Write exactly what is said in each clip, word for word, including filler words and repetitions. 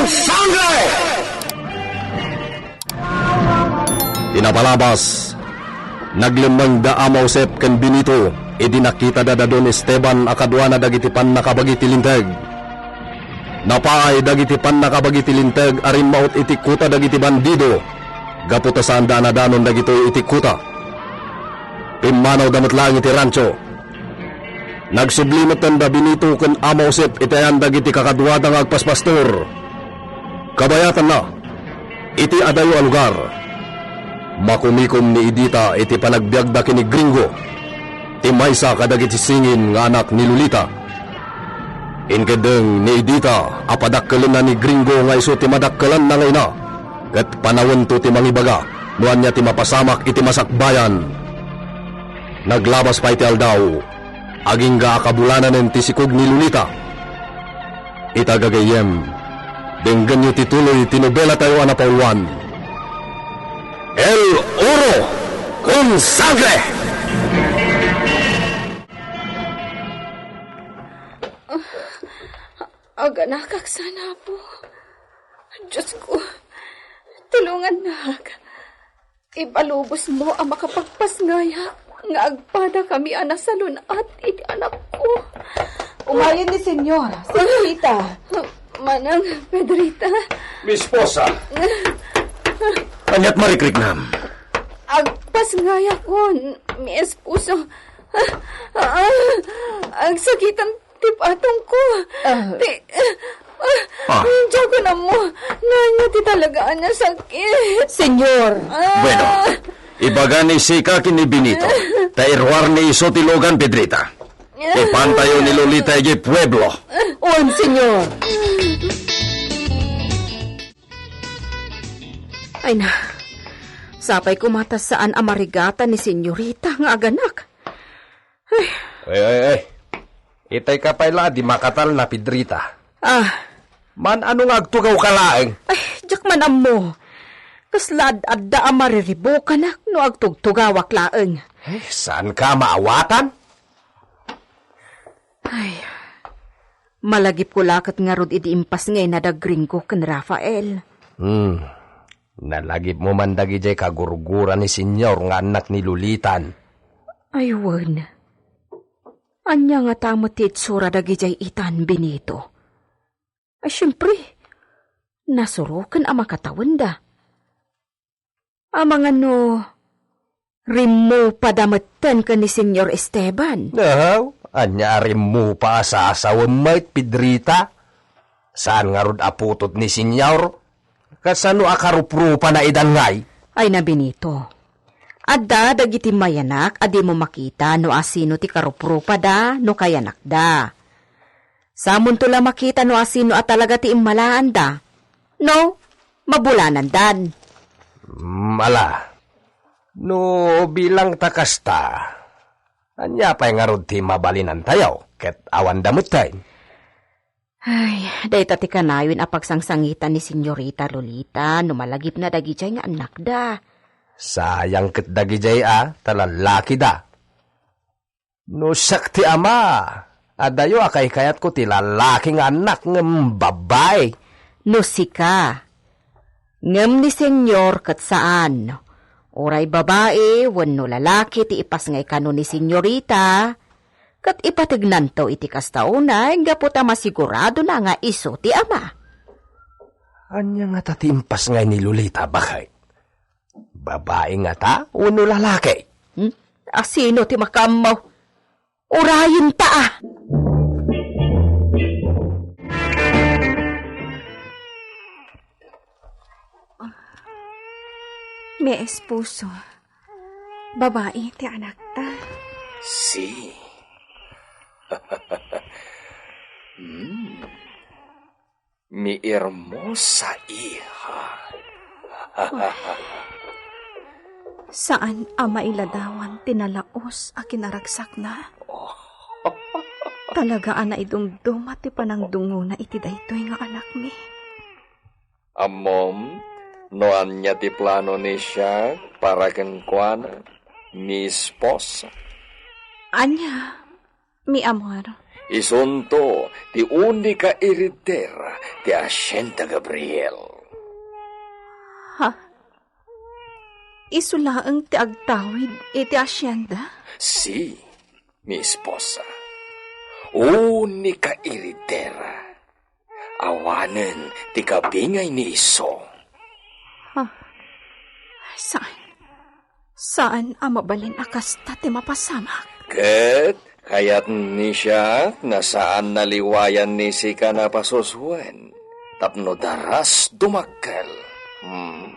Sangre! Ti napalabas, naglemmeng da Ama Josep ken Benito idi nakitada da Don Esteban a kaduana dagiti pannakabagi ti Linteg. Napaay dagiti pannakabagi ti Linteg a rimmaut iti kuta dagiti bandido, gapu ta saanda a nadanon dagitoy iti kuta. Pimmanawda met laeng iti rancho. Nagsubli metten da Benito ken Ama Josep iti ayan dagiti kakaduada nga agpaspastor. Kabayatanna, iti adayo a lugar, makumikom ni Edita iti panagbiagda ken ni Gringo, ti maysa kadagiti singin nga anak ni Lolita. Inkeddeng ni Edita a padakkelenna ni Gringo nga isu ti madakkelanna nga ina, ket panawento ti mangibaga no ania ti mapasamak iti masakbayan. Naglabas pay ti aldaw, agingga a kabulananen ti sikog ni Lolita. Ita gagayyem, denggenyo ti tuloy ti nobelatayo a napauluan, El Oro con Sangre! Aganakak sana, Apo. Diyos ko, tulungannak. Ibalubosmo a makapagpasngayak nga agpadakami a nasalun-at iti anakko. Umayen ni Senyor, Senyorita. Manang Pedrita. Mi esposa. Ania't marikriknam? Agpasngayakon, mi esposo. Ah, ah, agsakitan ti patongko. Ah. Ti, ah, ah, diak ammo. Ania ti talaga a sakit? Senyor. Ah. Bueno, ibaga ni Sika ken ni Benito, ta iruar ni isu ti lugan, Pedrita. Ipantayo ni Lolita idiay pueblo. Wen, Senyor. Ay na, sapay koma ta saan a marigatan ni Senyorita nga aganak. Ay, ay, ay. Itay ka pay la, di makatalna, Pedrita. Ah. Man-ano nga agtugawka laeng? Ay, diak man ammo. Kasla ad-adda a mariribukanak no agtugtugawak laeng. Ay, saanka maawatan? Ay, malagipko la ket ngarud idi impasngayna da Gringo ken Rafael. Hmm. Nalagipmo man dagidiay kagurgura ni Senyor nga annak ni Lolitan. Ay, wen. Ania ngata met ti itsura dagidiay itan, Benito? Ay, siempre, nasuroken a makatawenda. Amangan no rimmupada metten ken ni Senyor Esteban. Aw, ania a rimmupa a sasawem met, Pedrita? Saan ngarud a putot ni Senyor? Kasano a karuprupana idan ngay? Ay na, Benito. Adda dagiti mayanak a dimo makita no asino ti karuprupada no kayanakda. Samonto la makita no asino a talaga ti immalaanda. No, mabulanandan. Mm, ala. No bilang ta kasta, ania pay ngarud ti mabalinantayo ket awanda metten? Ay, dayta ti kanayon a pagsangsangitan ni Senyorita Lolita no malagipna dagidiay nga annakda. Sayang ket dagidiay a ta lallakida. No siak ti ama, adayo a kaykayatko ti lallaki nga annak ngem babbai. No sika. Ngem ni Senyor ket saan. Uray babai wenno lalaki ti ipasngay kano ni Senyorita, ket ipategnanto iti kasta unay gapu ta masiguradona nga isu ti ama. Ania ngata ti impasngay ni Lolita, baket? Babai ngata wenno lalaki? Hmm? Asino ti makaammo? Urayenta, a. Mi esposo, babai ti anakta. Si. Hmm. Mi hermosa hija. Saan a mailadawan ti nalaos a kinaragsakna. Talaga a naidumduma ti panangdungona iti daytoy nga anakmi. Ammom no ania ti plano ni siak para kenkuana, mi esposa? Ania, mi amor? Isunto ti unika iridera ti Hacienda Gabriel. Ha? Isu laeng ti agtawid iti hacienda? Si, mi esposa. Unika iridera. Awanen ti kabingay ni isu. Ha? Saan? Saan a mabalin a kasta ti mapasamak? Ket kayat ni siak nga saan naliwayan ni sika napasusuen tapno daras dumakkel. Hmm.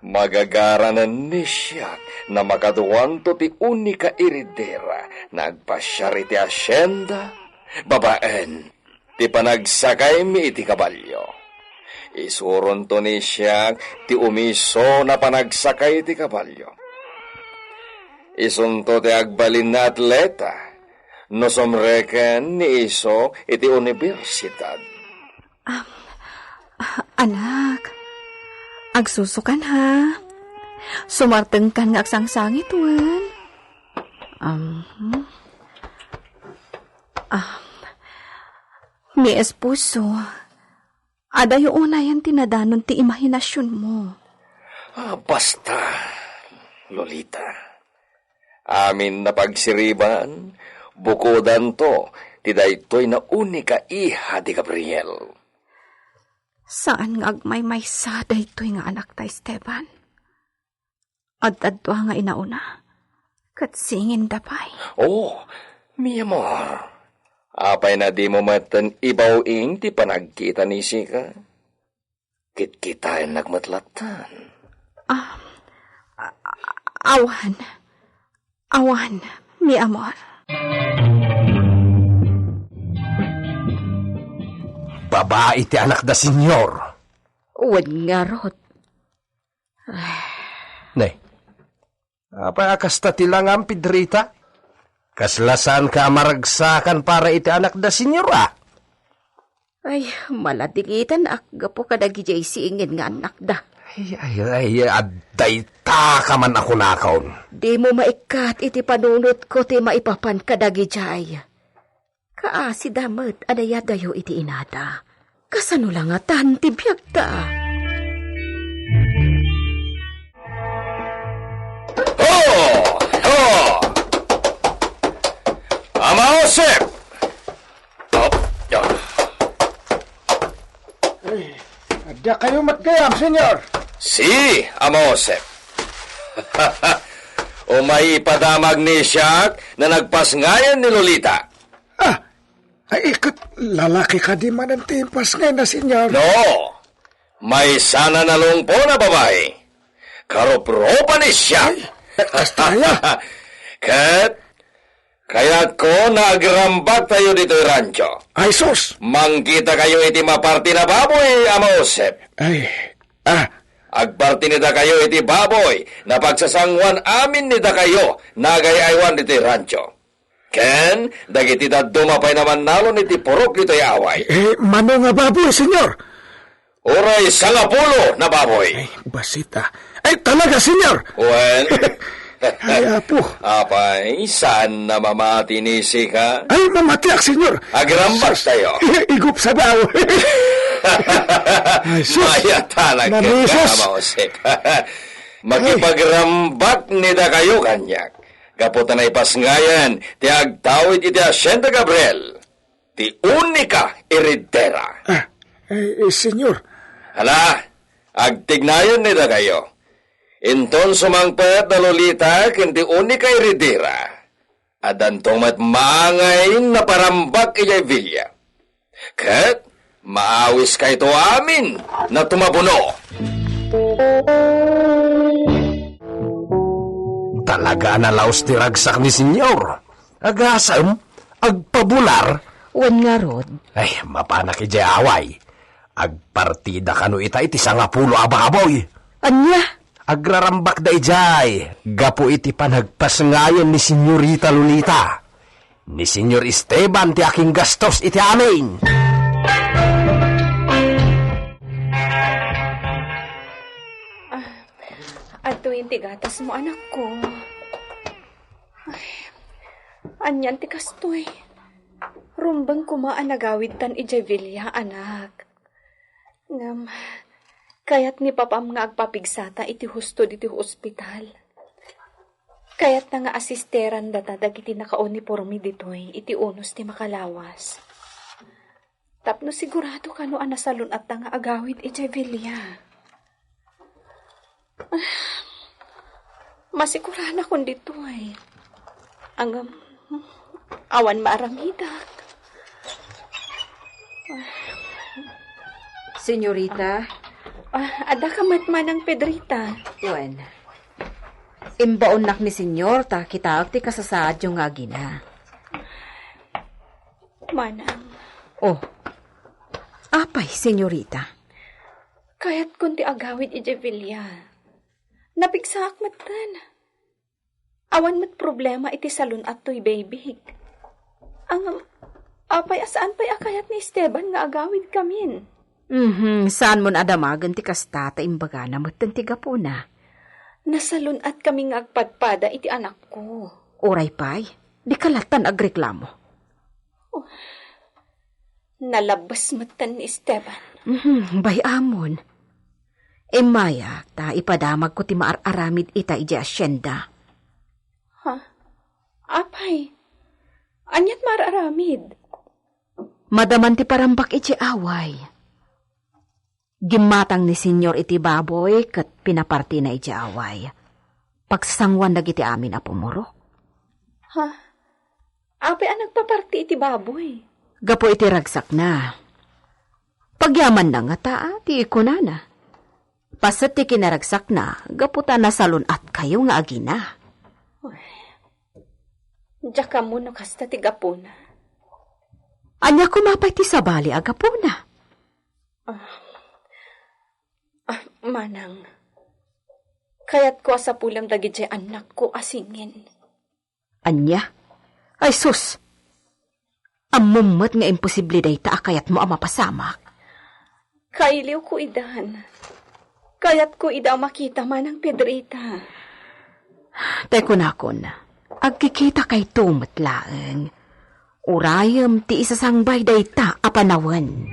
Magagaranen ni siak na makaduanto ti unika iridera na agpasiar iti hacienda babaen ti panagsakaymi iti kabalio. Isuronto ni siak ti umiso na panagsakay iti kabalio. Isunto ti agbalin na atleta no sumreken ni isu iti universidad. Ah, ah, anak, agsusukan ha. Sumartengkan nga agsangsangit wen. Um, ah, mi esposo, adayo unayen ti nadanon ti imahinasionmo. Ah, basta, Lolita. Amin a pagsiriban, bukodanto ti daytoy nga unika iha di Gabriel. Saan nga agmaymaysa daytoy nga anakta, Esteban. Adda dua nga inauna, ket singinda pay. Oh, mi amor, apay a dimo metten ibaw-ing ti panagkita ni sika? Kitkitaennak met lattan. Ah, a-, a-, awan. Awan, mi amor. Babai ti anakda, Señor. Wen ngarud. Ne, apay a kasta ti langam, Pedrita? Kasla saanka a maragsakan para iti anakda, Señor, a? Ay, maladingitanak gapu kadagidiay singin nga annakda. Ay, ay, ay, adda ita ka man a kunakon. Dimo maikkat iti panunotko ti maipapan kadagidiay. Kaasida met a nayadayo iti inada. Kasano la ngatan ti biagda? Ho! Ho! Ama Josep! Op, ya. Ay, adda kayo met gayam, Señor? Si, Ama Josep. Umay ipadamag ni siak na nagpasngayen ni Lolita. Ah, ay, ket lalaki kadi manen ti impasngayna, Señor? No. Maysa a nalungpon a babai. Karupropa ni siak. Ay, kasta aya? Ket kayatko nga agrambaktayo ditoy rancho. Ay, sus! Mangkitakayo iti maparti a baboy, Ama Josep. Ay, ah. Agpartinidakayo iti baboy a pagsasanguan amin ni dakayo nga agay-aywan ditoy rancho. Ken dagiti dadduma pay a mannalon iti purok ditoy away. Eh, mano nga baboy, Señor? Uray sangapulo a baboy. Ay, bassit a. Ay, talaga, Señor? Wen. Ay, Apo. Apay, saan a mamati ni sika? Ay, mamatiak, Señor. Agrambaktayo. Igupsa daw. Ay, sus. Mayat a nagkita, Ama Josep. Makipagrambak ni dakayo kaniak. Gapu ta naipasngayen ti agtawid iti Hacienda Gabriel, ti unika heredera. Ah, eh, eh, Señor. Hala, agtignayon ni dakayo. Inton sumangpet da Lolita ken ti unika heredera, addanto met maangay a parambak idiay villa. Ket maawiskayto amin a tumabuno. Talaga a nalaus ti ragsak ni Señor. Agasem, agpabular. Wen ngarud. Ay, mapanak idiay away. Agpartida kano ita iti sangapulo a baboy. Ania? Agrarambakda idiay gapu iti panagpasngayen ni Señorita Lolita. Ni Señor Esteban ti akinggastos iti amin. Ah, adtoyen ti gatasmo, anakko. Ay, anian ti kastoy? Rumbeng koma a nagawidtan idiay villa, anak. Ngem, kayat ni papam nga agpapigsata iti husto ditoy ospital. Kayatna nga asisteran data dagiti nakauniporme ditoy iti unos ti makalawas. Tapno sigurado kano a nasalun-atta nga agawid idiay villa. Ah, masiguranakon ditoy. Ngem, awan maaramidak. Senyorita? Ah, adda ka met, Manang Pedrita? Wen. Imbaonnak ni Senyor ta kitaek ti kasasaadyo nga agina. Manang. Oh. Apay, senyorita? Kayatkon ti agawid idiay villa. Napigsaak metten. Awan met problema iti salun-at toy babyk. Ngem, apay a saan pay a kayat ni Esteban nga agawidkamin? Mhm, saanmon a damagen ti kasta ta imbagana metten ti gapuna. Nasalun-atkami nga agpadpada iti anakko. Uray pay, dika lattan agreklamo. Oh, nalabbes metten ni Esteban. Mhm, bay-amon. Immayak ta ipadamagko ti maar-aramid ita idiay asienda. Ha? Apay, aniat maar-aramid? Madaman ti parambak idiay away. Gimmatang ni Senyor iti baboy ket pinapartina idiay away. Pagsasanguan dagiti amin a pumurok. Ha? Apay a nagpaparti iti baboy? Gapu iti ragsakna. Pagyamanna ngata ti ikunana. Paset ti kinaragsakna gapu ta nasalun-atkayo nga agina. Uy, diak ammo no kasta ti gapuna. Ania koma pay ti sabali a gapuna? Ah, ah, Manang, kayatko a sapulem dagidiay annakko a singin. Ania? Ay sus! Ammom met nga imposible dayta a kayatmo a mapasamak. Kailiwko idan. Kayatko ida a makita, Manang Pedrita. Tay kunakon, agkikita kayto met laeng. Urayem ti isasangbay dayta a panawen.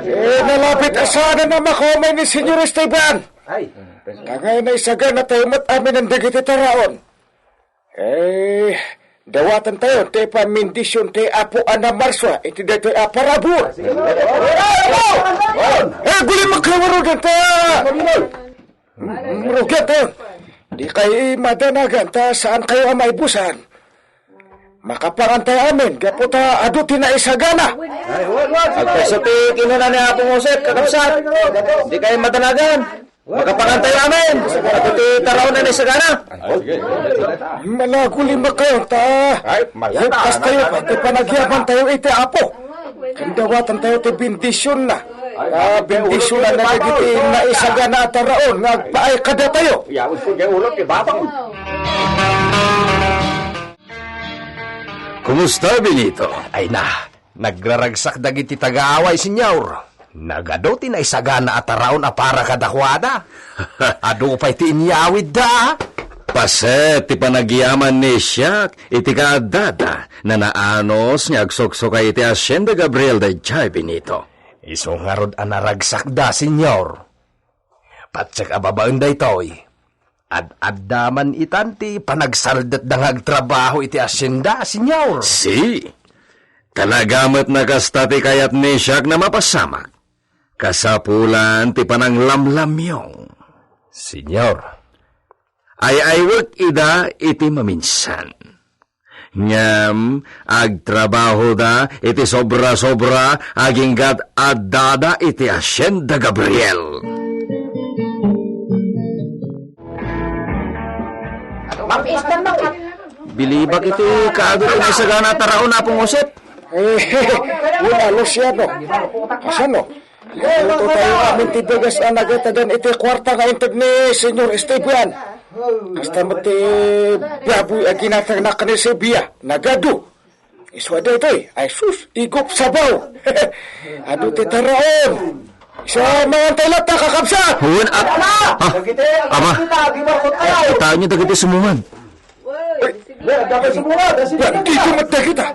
Eh, nalapit a saanen a makaumay ni Senyor Esteban. Ay. Kangay naisagana tayo met aminen dagiti taraon. Eh, dawatan tayo ti pamindisyon ti Apo a namarsua iti daytoy a parabur. Eh, gulimak kayo, rugian ta! Mm, rugian tayo. Di kayo madanagan ta saan kayo a maibusan. Makapangan tayo amin, gapu ta adu ti naisagana. Agpayso ti kinuna ni Apo Josep, kakabsat. Di kayo madanagan. Makapangan tayo amin. Adu ti taraon a naisagana. Malagulimak kayo, ta. Ay, mayat. Hipkas tayo, pati panagyaman tayo iti Apo. Kandawatan tayo ti bendisyonna. Ah, bendisyonna na dagiti naisagana a taraon nga agpaay kadatayo. Yawid ko diay ulo ti babang. Kumusta, Benito? Ay na, nagraragsak dagiti taga-away, Senyor. Nagadu ti naisagana a taraon a para kadakuada. Adu pay ti inyawidda. Paset ti panagyaman ni Siak iti kaaddada, nanaanus nga agsuksukay iti Hacienda Gabriel daydiay, Benito. Isu ngarud a naragsakda, Senyor. Patiek a babaen daytoy. Ad-adda man itan ti panagsardetda nga agtrabaho iti hacienda, Senyor. Si, talaga met nakasta ti kayat ni Siak na mapasamak. Kasapulan ti pananglamlamyo. Senyor, ay-aywek ida iti maminsan. Ngem agtrabahoda iti sobra-sobra agingga addada iti Hacienda Gabriel. Bilibak iti kaadu ti naisagana a taraon, Apong Josep. Eh, wala, Luciano. Kasano? Ito tayo amin ti bigas a nagatagan iti kuarta nga inted ni Senyor Esteban. Kasta met ti baboy a ginatangna ken ni Sevilla, nagadu. Isu a daytoy, ay sus, igup sabaw. Adu ti taraon. Sa mga antay latta, kakabsat! Wen, a-, ah, ama, eh, kitaenyo dagiti sumungad. Dagiti sumungad, ah, sino? Dagiti met dagita.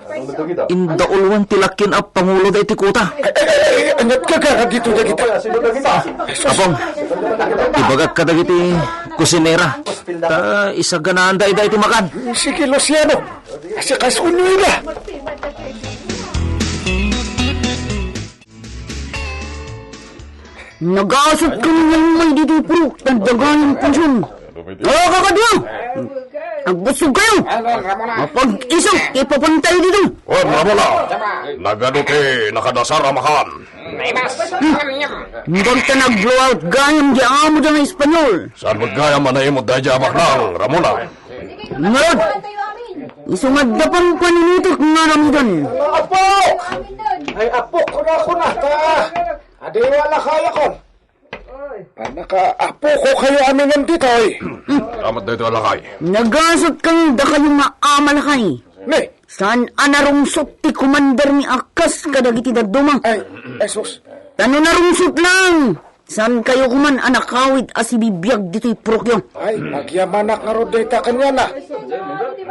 Indauluan ti lakien a pangulo dagiti kuta. Ay, ay, ay, ay, aniat gagara dito dagita? Apong, ibagak kadagiti kusinera. Ta isaganaanda ida iti makan. Sige, Luciano. Asikasoyo ida. Nagasat kami nga umay ditoy purok, tan dagayam punsion. Ah, kakadua! Agbusog kayo! Mapag-iso, ipapantay dito! Wen, Ramona! Nagadu ti nakadasar a makan? Basta nag-blowout gayam di amo da nga Espanyol. Saan met gayam a naimot daydi a baknang, Ramona? Ngarud, isu nga adda pang paninitek nga aramidan. Apo! Ay, apo, kuna, kuna, ta! Adiwa la kayakon. Anak a, apo ko kayo amin ditoy. Amat daytoy a lakay. Nagasat kang dakayo nga ama lakay. Ne? Saan a narungsot ti komandermi a kas kadagiti dadduma? Ay, Jesus. Tano narungsot lang. Saan kayo kuman a nakawid a sibibiag ditoy purokyo? Ay, agyamanak ngarud dayta kaniana.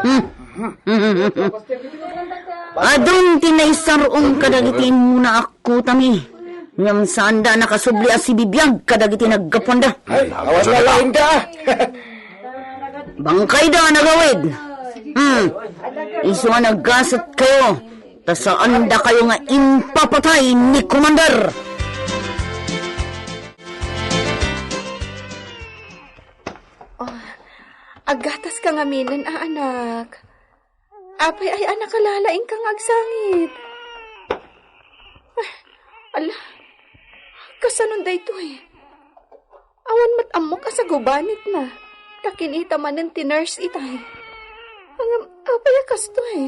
Hmm. Adun ti naisar-ong kadagiti immuna a kutami. Ngem saanda a nakasubli a sibibiag kadagiti naggapuanda. Ay, awan nga laeng da. Bangkayda a nagawid. Hmm. Isu a nagasat kayo, ta saanda kayo nga impapatay ni Commander. Oh, aggatas ka ngaminen a anak. Apay aya a nakalalaing ka nga agsangit? Ay, ala, kasanon daytoy? Awan met ammok a sagubanitna. Ta kinita manen ti nurse itay. Ngem, apay a kastoy?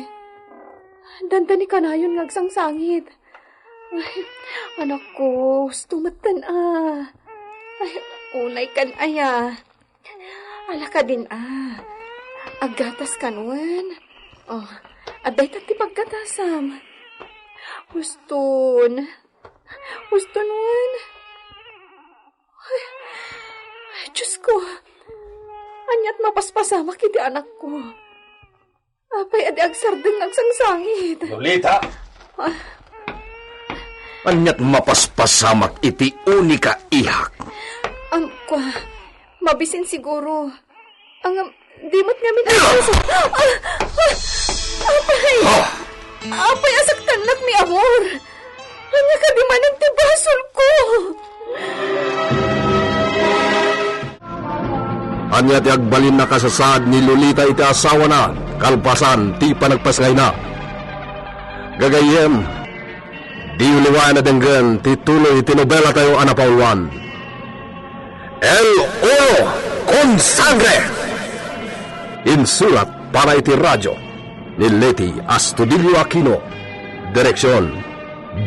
Dandani kanayon nga agsangsangit. Ay, anakko, husto metten a. Ay, unay kan aya. Ala kadin a. Aggatas kan wen. Oh, adda itan ti paggatasam. Huston. Huston wen. Ay, Diyos ko. Aniat mapaspasamak iti anakko. Apay a di agsardeng nga agsangsangit? Lolita! Ah. Aniat mapaspasamak iti unika ihak? Am, kua, mabisin siguro. Ang, am, di met ngamin ang puso. Ah! Ah! Apay! Ah! Apay a saktannak ni Amor? Ania kadi manen ti basolko? Ania ti agbalin a kasasaad ni Lolita iti asawana kalpasan ti panagpasngayna? Gagayyem, diyo liwayan a denggen ti tuloy ti nobelatayo a napauluan, El Oro con Sangre. Insurat para iti radio ni Leti Astudillo Aquino. Direksion,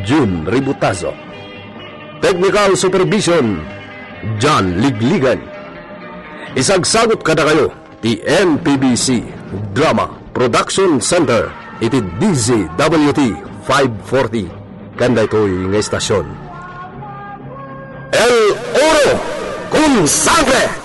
Jun Ributazo. Technical supervision, John Ligligan. Isagsagut kadakayo ti N P B C Drama Production Center iti D Z W T five forty ken daytoy nga estasion. El Oro con Sangre!